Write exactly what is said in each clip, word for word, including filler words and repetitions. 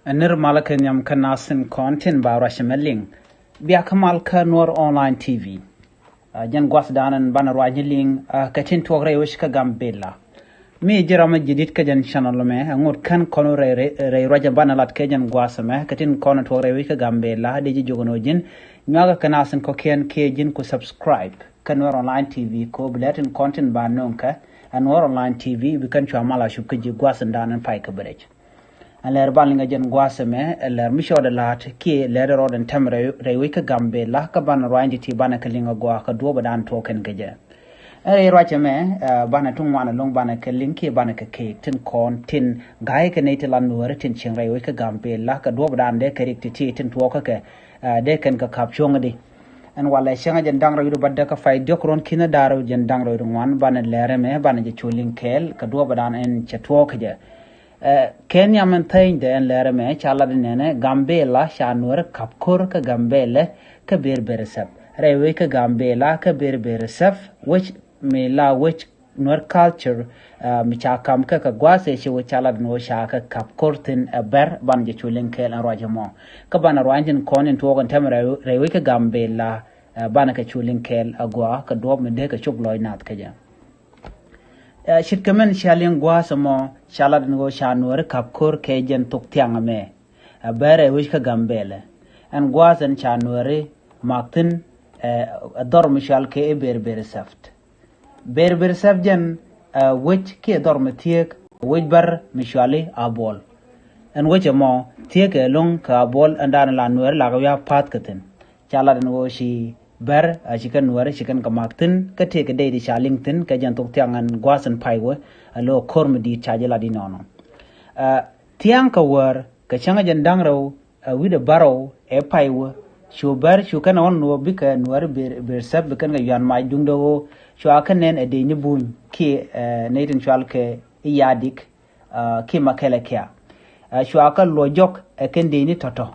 Ɛ nir malä kɛ nhiam kä nasin kɔn tin ba ruac mɛ liŋ. Bia kä mal kä Nuɔr Online T V. Ɛ, jɛn gua̱thdan ɛn banɛ ruac ni liŋ, ɛ, kɛ tin tuɔk rɛy wec kä Gambela. Mi ji̱ ram mi ji̱ dit kä jɛn channel mɛ, ɛ ŋot kän kɔn rɛy, rɛy, rɛy ruac banɛ lat kɛ jɛn gua̱th mɛ kɛ tin kɔn tuɔk rɛy wec kä Gambela, di ji̱ jogän wä ji̱n nyuakä kɛ nasin kɔkiɛn kiɛ ji̱n ku subscribe kä Nuɔr Online T V, ko bi lɛ tin kɔn tin ba no̱o̱ŋ kɛ ɛ Nuɔr Online T V, bi kän cua mal a cup kä ji̱ gua̱thdan ɛn pay kä bɛ rɛc. Ɛn lɛr ban liŋ ɛ jɛn gua̱a̱th ɛmɛ, ɛ lɛr mi cɔɔdɛ la̱a̱t kiɛ lɛr rɔɔdɛ ɛn tɛm rɛy, rɛy wec kä Gambela, kä banɛ ruaacni ti banɛ kɛ liŋ ɛ gɔaa kɛ duɔ̱ɔ̱p ɛ dan tuɔɔk kɛn kɛ jɛ. Ɛn rɛy ruac ɛmɛ, ɛ, banɛ ti ŋuan ɛlɔ̱ŋ banɛ kɛ liŋ kiɛ banɛ kɛ kek tin kɔn tin ga̱a̱c kɛ nɛy ti la Nuääri tin cieŋ rɛy wec kä Gambela kɛ duɔ̱ɔ̱p ɛ dan dee kɛ rik ti ti tin tuɔɔk kä kɛ, ɛ, dee kɛn kɛ ka̱p cuɔ̱ŋ di. Ɛn walɛ cäŋ ɛ jɛn da̱ŋ rɛy wec bädäk kä pay diɔ̱k ruɔ̱n ki̱n ɛ da̱ŋ rɛw jɛn da̱ŋ rɛy wec ŋuan banɛ lɛr ɛmɛ banɛ jɛ cu liŋ kɛɛl kɛ duɔ̱ɔ̱p ɛ dan ɛn cɛ tuɔɔk kä jɛ. Ɛ, kɛ nhiam ɛn theny dɛ ɛn lɛr ɛmɛ ca lat inɛnɛ Gambela ca Nuääri ka̱p ko̱r kä Gambela kä Ber Ber Sɛp. Rɛy wec kä Gambela kä Ber Ber Sɛp wec mi la wec Nuer culture, ɛ, mi ca kam kä kɛ gua̱a̱th ɛ ci wec ca lat in wec ca kɛ ka̱p ko̱r thin ɛ bɛr ban jɛ cu liŋ kɛɛl ɛn ruac ɛmɔ. Kä ban ruac tin kɔn in tuɔɔk in tɛm rɛy, rɛy wec kä Gambela, ɛ, ban kɛ cu liŋ kɛɛl ɛ gɔaa kɛ duɔ̱ɔ̱p mi dee kɛ cop lɔc nath kä jɛ. Ɛ, ce̱tkɛ min cia liŋ gua̱a̱th ɛmɔ ca lat ɛn ɣöö ca Nuääri ka̱p ko̱r kɛ jɛn thok thiaŋ ɛmɛ. Ɛ, bɛr ɛ wec kä Gambela. Ɛn gua̱a̱th ɛn ca Nuääri mak thi̱n, ɛ, ɛ dhɔr mi cɔal kɛ i̱ Ber Ber Sɛp. Ber Ber Sɛp jɛn, ɛ, wec kiɛ dhɔr mi thieek, wec bär mi cɔal i̱ Abuɔl. Ɛn wec ɛmɔ thieek ɛlɔ̱ŋ kɛ Abuɔl ɛn dan la Nuääri la kɛ wi̱i̱ a pa̱a̱th kɛ thi̱n. Ca lat ɛn ɣöö ci bär, ɛ, ci kɛn Nuääri ci kɛn kɛ mak thi̱n kä tëëkɛ dey ti ca liŋ thi̱n kɛ jɛn thok thiaŋ ɛn gua̱a̱th ɛn pay wä, ɛ, lo̱ ko̱r mi di̱i̱t ca jɛ lat inɔnɔ. Ɛ, thiaŋ kɛ wäär kɛ cäŋ ɛ jɛn da̱ŋ rɛw, ɛ, wi̱cdɛ bärɔw ɛ pay wä. Cu bär cu kɛn ɛ ɣɔn nuɔɔp bikɛ Nuääri Ber, Ber Sɛp bi kɛn kɛ yuan mac duundɛ ɣöö cua kɛ nɛn ɛ dec ni buny kiɛ, ɛ, nɛy tin cɔal kɛ i̱ yadik, ɛ, kiɛ ma kɛlɛ kia. Ɛ, cua kɛ luɔc jɔk ɛ kɛn dec ni tɔ̱tɔ̱.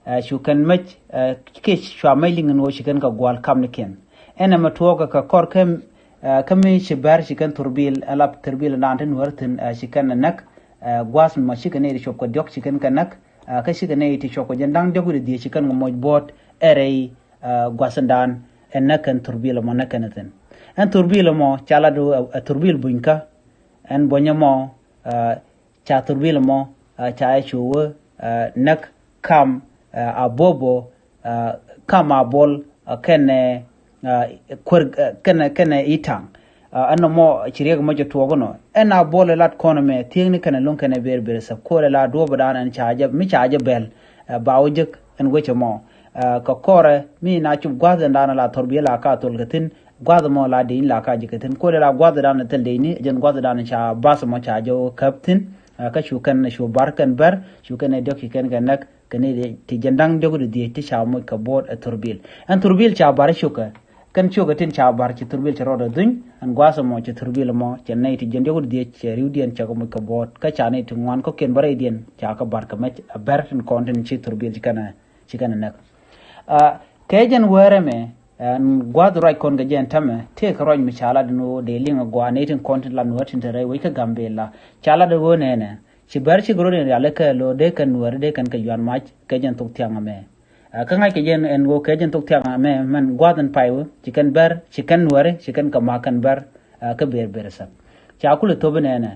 Ɛ, cu kɛn mec, ɛ, kiɛ cua mec liŋ ɛn ɣöö ci kɛn kɛ gua̱l kamnikiɛn. Ɛn ɛmɛ tuɔɔkɛ kɛ kɔr kä, ɛ, kä mi ci bär ci kɛn thurbil, ɛ, lap thurbil ɛn daan ti Nuääri thi̱n, ɛ, ci kɛn ɛ näk, ɛ, gua̱a̱th mɔ cikɛ nɛy ti cop kɛ diɔ̱k ci kɛn kɛ näk, ɛ, kä cikɛ nɛy ti cop kɛ jɛn da̱ŋ diɔ̱k wi̱cdɛ dhieec ci kɛn kɛ moc buɔ̱ɔ̱t ɛ rɛy, ɛ, gua̱a̱th ɛn daan ɛ näk kɛn thurbil ɛmɔ näk kɛn thi̱n. Ɛn thurbil ɛmɔ ca lat ɛ, ɛ thurbil bunykä. Ɛn buɔ̱ny ɛmɔ, ɛ, ca thurbil ɛmɔ, ɛ, ca ɛ cu wä, ɛ, näk kam, ɛ, Abobo, ɛ, kam Abuɔl, ɛ, kɛnɛ, ɛ, kuer, ɛ, kɛnɛ, kɛnɛ Itaŋ. Ɛ, ɛn nɔmɔ ci riɛk mɔ jɛ tuɔɔk inɔ. Ɛn Abuɔl ɛ lat kɔn ɛmɛ thiekni kɛnɛ luŋ kɛnɛ Ber Ber Sɛp. Ko̱rɛ la duɔ̱ɔ̱p dan ɛn ca jɛ, mi ca jɛ bɛl, ɛ, ba wä jek ɛn wec ɛmɔ. Ɛ, kɛ kɔrɛ mi na cop gua̱a̱th ɛn dan la thurbil la ka thol kɛ thi̱n. Gua̱a̱th ɛmɔ la dec ni la ka ji̱ kɛ thi̱n. Ko̱rɛ la gua̱a̱th dan thil dec ni, jɛn gua̱a̱th dan ca bath ɛmɔ ca jɛ wä käp thi̱n. Ɛ, kä cu kɛn cu bar kɛn bär, cu kɛn ɛ diɔ̱k ci kɛn kɛ näk, kɛn ɛ ti jɛn da̱ŋ diɔ̱k di dhieec ti ca moc kɛ buɔ̱ɔ̱t ɛ thurbil. Ɛn thurbil ca bar cukɛ. Kɛn cukɛ tin ca bar ci thurbil cɛ rɔɔdɛ dhuny, ɛn gua̱a̱th ɛmɔ ci thurbil ɛmɔ, cɛ nɛy ti jɛn diɔ̱k di dhieec cɛ ri̱wdiɛn cɛ kɛ moc kɛ buɔ̱ɔ̱t, kä ca nɛy ti ŋuan kɔ̱kiɛn bä rɛydiɛn ca kɛ bar kɛ mɛc ɛ bär tin kɔn tin ci thurbil ci kɛn ɛ, ci kɛn ɛ näk. Ɛ, kɛ jɛn wäärɛ mɛ, ɛn gua̱a̱th ruac kɔn kɛ jɛn tämɛ, tëëkɛ ruac mi ca lat ni ɣöö dee liŋ ɛ gɔaa nɛy tin kɔn tin la Nuäär tin te rɛy wec kä Gambela. Ca lat ɛ ɣöö nɛnɛ, ci bär cikɛ rot in rialikä lo̱o̱ dee kɛn Nuäär dee kɛn kɛ yuan mac kɛ jɛn thok thiaŋ ɛmɛ. Ɛ, kä ŋa̱ckɛ jɛn ɛn ɣöö kɛ jɛn thok thiaŋ ɛmɛ mɛn gua̱a̱th in pay wä, ci kɛn bär, ci kɛn Nuäär, ci kɛn kɛ ma̱a̱k kɛn bär, ɛ, kä Ber Ber Sɛp. Ca kulɛ thop in nɛnɛ.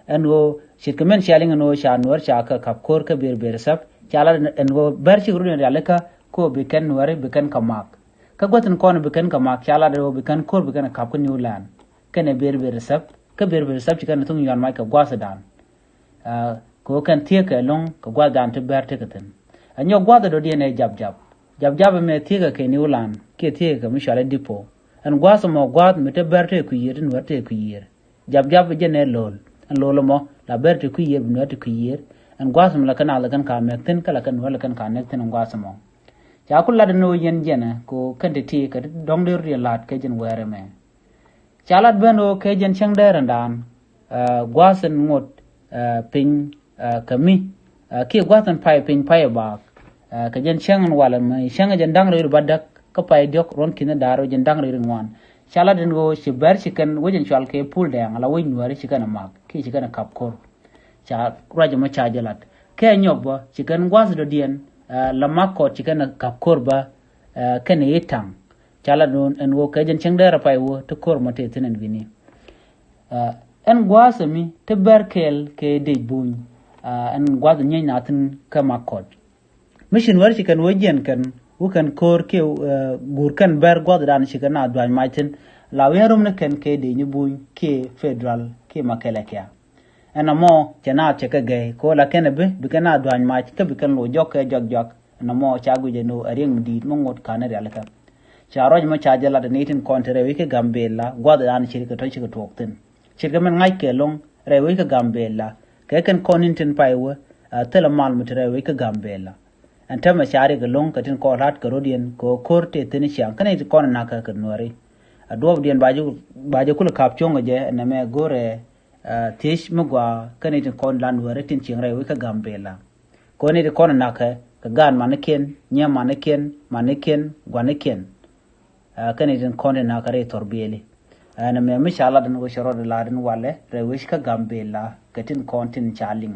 Ɛn ɣöö ce̱tkɛ min cia liŋ ɛn ɣöö ca Nuäär ca kɛ ka̱p ko̱r kä Ber Ber Sɛp, ca lat ɛn ɣöö bär cikɛ rot in rialikä kɛ ɣöö bi kɛn Nuäär bi kɛn kɛ ma̱a̱k. Kä gua̱th in kɔn bi kɛn kɛ ma̱a̱k ca lat ɛn ɣöö bi kɛn ko̱r bi kɛn kɛ ka̱p kä New Land. Kɛnɛ Ber Ber Sɛp, kä Ber Ber Sɛp ci kɛn thuŋ yuan mac kɛ gua̱a̱th dan. Ɛ, kɛ ɣöö kɛn thieekɛ ɛlɔ̱ŋ kɛ gua̱a̱th dan ti bär tekɛ thi̱n. Ɛ nyɔk gua̱a̱th ɛ dɔ̱diɛn ɛ Jap Jap. Jap Jap ɛmɛ thieekɛ kɛ New Land, kiɛ thieekɛ kɛ mi cɔal i̱ Dipo. Ɛn gua̱a̱th ɛmɔ gua̱a̱th mi te bär tekɛ kui̱ yiër, ti Nuäär tekɛ kui̱ yiër. Jap Jap jɛn ɛ Lo̱l. Ɛn Lo̱l ɛmɔ la bär ti kui̱ yiër, bi Nuäär ti kui̱ yiër. Ɛn gua̱a̱th ɛmɔ la kɛn naath la kɛn ka mɛk thi̱n, kä la kɛn Nuäär la kɛn ka nɛk thi̱n ɛn gua̱a̱th ɛmɔ. Ca ku lat ɛn ɣöö yɛn jɛnɛ kɛ ɣöö kɛn ti̱ti̱ kɛ dɔ̱ŋ dee rot yɛn la̱t kɛ jɛn wäärɛ mɛ. Ca lat ben ɣöö kɛ jɛn cäŋ dee rɛndan, ɛ, gua̱a̱th ɛn ŋot, ɛ, piny, ɛ, kɛ mi, ɛ, kiɛ gua̱a̱th ɛn pay piny pay ɛ baak, ɛ, kɛ jɛn cäŋ ɛn walɛ mi cäŋ ɛ jɛn da̱ŋ rɛw wi̱cdɛ bädäk kä pay diɔ̱k ruɔ̱n ki̱n da̱r ɛ jɛn da̱ŋ rɛw wi̱cdɛ ŋuan. Ca lat ɛn ɣöö ci bär ci kɛn wec ɛn cɔal kɛ Pul Dɛɛŋ ala wec Nuäär ci kɛn ɛ ma̱a̱k kiɛ ci kɛn ɛ ka̱p ko̱r. Ca ruac ɛmɔ ca jɛ lat. Kɛ nyɔk bä ci kɛn gua̱th dɔ̱diɛn la Makɔt ci kɛn kap ko̱r bä kɛn i̱ taŋ. Ca la dun ɛn ɣöö kɛ jɛn cieŋ dee rɛ pay wä ti ko̱r mɔ tëë thi̱n ɛn wi̱ni. Ɛn gua̱a̱th ɛmi ti bɛr kɛɛl kɛ dec buny. Ɛn gua̱a̱th nyieny na thi̱n kä Makɔt. Mi ci Nuäär ci kɛn wä jiɛn kɛn wä kɛn ko̱r kiɛ guur kɛn bɛr gua̱a̱th dan ci kɛn na duany mac thi̱n. La wi̱i̱ rum ni kɛn kɛ dec ni buny kiɛ federal kiɛ makɛlɛ kia. Ɛn amɔ cɛ naath cɛ kɛ gɛy kɛ ɣöö la kɛn ɛ bi bi kɛn a duany mac kä bi kɛn loc jɔk kɛ jɔak jɔak. Ɛn amɔ ca guic ɛn ɣöö ɛ riɛŋ mi di̱i̱t mi ŋot ka̱n ɛ rialikä. Ca ruac mɔ ca jɛ lat ɛ ni tin kɔn ti rɛy wec kä Gambela gua̱th ɛ an ci ri kɛ tɔ̱ ci kɛ tuɔɔk thi̱n. Ce̱tkɛ min ŋa̱ckɛ lo̱ŋ rɛy wec kä Gambela kɛ kɛn kɔn in tin pay wä. Thilɛ mal mi ti rɛy wec kä Gambela. Ɛn täämɛ ca ri kɛ lo̱ŋ kɛ tin kɔn la̱t kɛ rɔ̱diɛn kɛ ɣöö ko̱r tëë thi̱n ciaŋ kä ni ti kɔn na̱k kɛ kɛ Nuääri. A duɔ̱ɔ̱pdiɛn ba jɛ kulɛ ka̱p cuɔ̱ŋ kɛ jɛ ɛn ɛmɛ go̱rɛ thiec mi gɔaa kä ni tin kɔn la Nuääri tin cieŋ rɛy wec kä Gambela. Kɛ ni tin kɔn na̱k kɛ kɛ gaan manikiɛn, nyiɛ manikiɛn, manikiɛn, guanikiɛn. Kä ni tin kɔn ti na̱k kɛ rɛy thɔr biɛli. Ɛn ɛmɛ mi ca lat ɛn wec rɔɔd lat ɛn walɛ rɛy wec kä Gambela kɛ tin kɔn tin ca liŋ.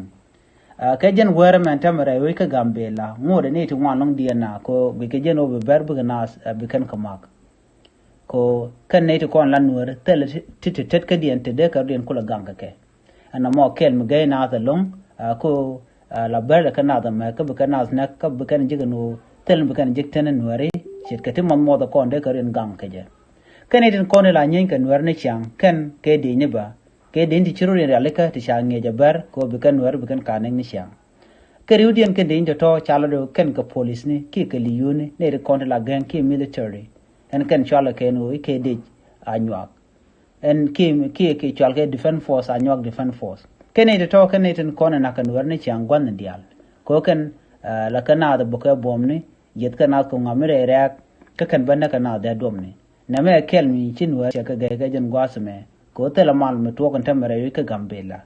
Kɛ jɛn wɛrɛ mɛn täämɛ rɛy wec kä Gambela ŋot ɛn ni ti ŋuan lɔŋ diɛn na kɛ guic kɛ jɛn wä bi bɛr bikɛ naath bi kɛn kɛ mak. Kɛ kɛn nɛy ti kɔn la Nuääri thilɛ ti ti tet kädiɛn ti dee kɛ rɔ̱diɛn kulɛ gaŋ kɛ kɛ. Ɛn amɔ kɛl mi gɛy naath ɛlɔ̱ŋ kɛ la bɛr kɛ naath ɛmɛ kä bi kɛn naath nɛk kä bi kɛn ji̱k ɛn ɣöö thil bi kɛn ji̱k tɛn Nuääri. Ce̱tkɛ ti muɔth muɔth ɛ kɔn dee kɛ rɔ̱diɛn gaŋ kɛ jɛ. Kɛn nɛy tin kɔn ti la nyieeny kɛ Nuääri ni ciaŋ kɛn kɛ dec ni ba kɛ dec ti ci rɔ̱diɛn rialikä ti ca ŋiɛc ɛ bɛr kɛ ɣöö bi kɛn Nuääri bi kɛn ka nɛk ni ciaŋ. Kɛ riwdiɛn kɛn dec ni tɔ̱tɔ̱ ca lɔ dee kɛn kɛ polisni kiɛ kɛ liyuni nɛy ti kɔn ti la gɛŋ kiɛ military. Ɛn kɛn cualɛ kɛn ɣöö i̱ kɛ dec a nyuak. Ɛn kiɛ kiɛ kiɛ cual kɛ defense force a nyuak defense force. Kɛn nɛy ti tɔ̱ kɛn nɛy tin kɔn in na̱k kɛ Nuääri ni ciaŋ gua̱thni diaal. Kɛ ɣöö kɛn la kɛ naath bukɛ buɔ̱mni yeth kɛ naath kɛ ŋuam mi rɛy rɛ̈ɛ̈k kä kɛn bä näk kɛ naath dee duɔ̱mni. Nɛmɛ ɛ kɛl mi ci Nuääri cɛ kɛ gɛy kɛ jɛn gua̱a̱th ɛmɛ kɛ ɣöö thilɛ mal mi tuɔɔk in täämɛ rɛy wec kä Gambela.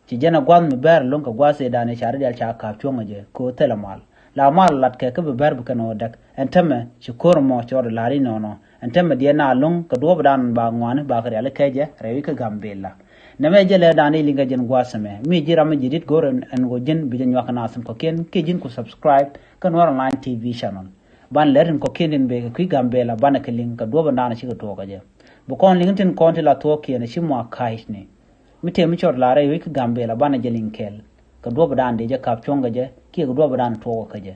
Ci jɛn a gua̱th mi bɛr lo̱ŋ kɛ gua̱th ëëdan ëë ca ri dial ca ka̱p cuɔ̱ŋ ɛ jɛ kɛ ɣöö thilɛ mal. La mal lat kɛ kä bi bɛr bi kɛn ɣöö däk ɛn täämɛ ci ko̱r mɔ cɔɔr lar inɔnɔ ɛn täämɛ diɛn na lo̱ŋ kɛ duɔ̱ɔ̱pdan ba ŋuani ba kɛ riali kɛ jɛ rɛy wi̱c kä Gambela. Nɛmɛ jɛ lɛ dan i̱ liŋ kɛ jɛn gua̱th ɛmɛ mi ji̱ ram mi ji̱ di̱t go̱r ɛn ɣöö ji̱n bi jɛ nyuak kɛ na thi̱n kɔ̱kiɛn kiɛ ji̱n ku subscribe kä Nuer Online T V channel. Ban lɛr tin kɔ̱kiɛn tin bëë kɛ kui̱ Gambela banɛ kɛ liŋ kɛ duɔ̱ɔ̱pdan cikɛ tuɔɔk kɛ jɛ. Bi kɔn liŋ tin kɔn ti la thuɔ̱ɔ̱kiɛn ci mɔ a ka̱a̱cni. Mi tëë mi cɔt la rɛy wec kä Gambela banɛ jɛ liŋ kɛɛl kɛ duɔ̱ɔ̱pdan dee jɛ ka̱p cuɔ̱ŋ kɛ jɛ kiɛ kɛ duɔ̱ɔ̱pdan tuɔɔk kɛ jɛ.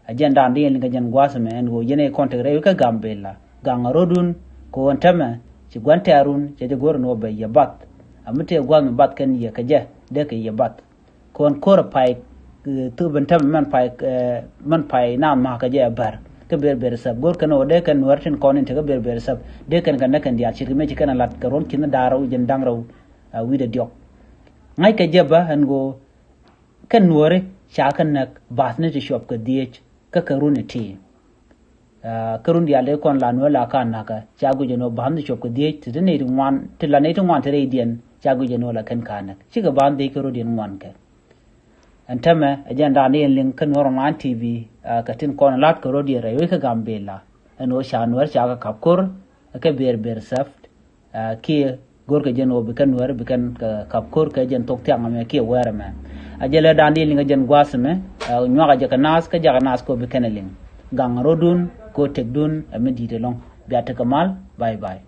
A jɛn dan di yɛn liŋ kɛ jɛn gua̱a̱th ɛmɛ ɛn ɣöö yɛn ɛ kɔn tek rɛy wec kä Gambela gaŋ a rɔ̱dun kɛ ɣöö ɛn täämɛ ci gua̱n tɛ̈run cɛ jɛ go̱r ɛn ɣöö bɛ yɛ bath. A mi tëë gua̱a̱th mi bath kɛn yɛ kɛ jɛ dee kɛ yɛ bath. Kɔn ko̱r a pay thop in täämɛ mɛn pay mɛn pay naath ma̱a̱kä jɛ a bär kä ber ber sɛp go̱r kɛn ɣöö dee kɛn Nuäär tin kɔn in tekä ber ber sɛp dee kɛn kɛ näk kɛn diaal ce̱tkɛ mëë ci kɛn a lat kɛ ruɔ̱n ki̱n da̱ŋ rɛw jɛn da̱ŋ rɛw wi̱cdɛ diɔ̱k. Ŋa̱ckɛ jɛ bä ɛn ɣöö kɛn Nuääri ca kɛ näk ba̱thni ti cuɔp kɛ dhieec kä kɛ run iti. Kä run diaal dee kɔn la Nuäär la ka nakä ca guic ɛn ɣöö ba̱thni ti cuɔp kɛ dhieec ti ti nɛy ti ŋuan ti la nɛy ti ŋuan ti rɛydiɛn ca guic ɛn ɣöö la kɛn ka näk cikɛ ba̱thni dhieec kä run diɛn ŋuan kɛ. Ɛn täämɛ ɛ jɛn dan di yɛn liŋ kä Nuer Online T V kɛ tin kɔn la̱t kɛ rɔ̱diɛn rɛy wec kä Gambela ɛn ɣöö ca Nuäär ca kɛ ka̱p ko̱r kɛ ber ber sɛp. Kiɛ go̱rkɛ jɛn ɣöö bi kɛn Nuääri bi kɛn kɛ ka̱p ko̱r kɛ jɛn thok thiaŋ ɛmɛ kiɛ wäär ɛmɛ. A jɛ lɛ dan di liŋ kɛ jɛn gua̱a̱th ɛmɛ nyuak a jɛ kɛ naath kä jakä naath kɛ ɣöö bi kɛn ɛ liŋ gaŋ rɔ̱dun kɛ ɣöö tëkdun ɛ mi di̱i̱t ɛlɔ̱ŋ. Bia tekɛ mal. Bye bye.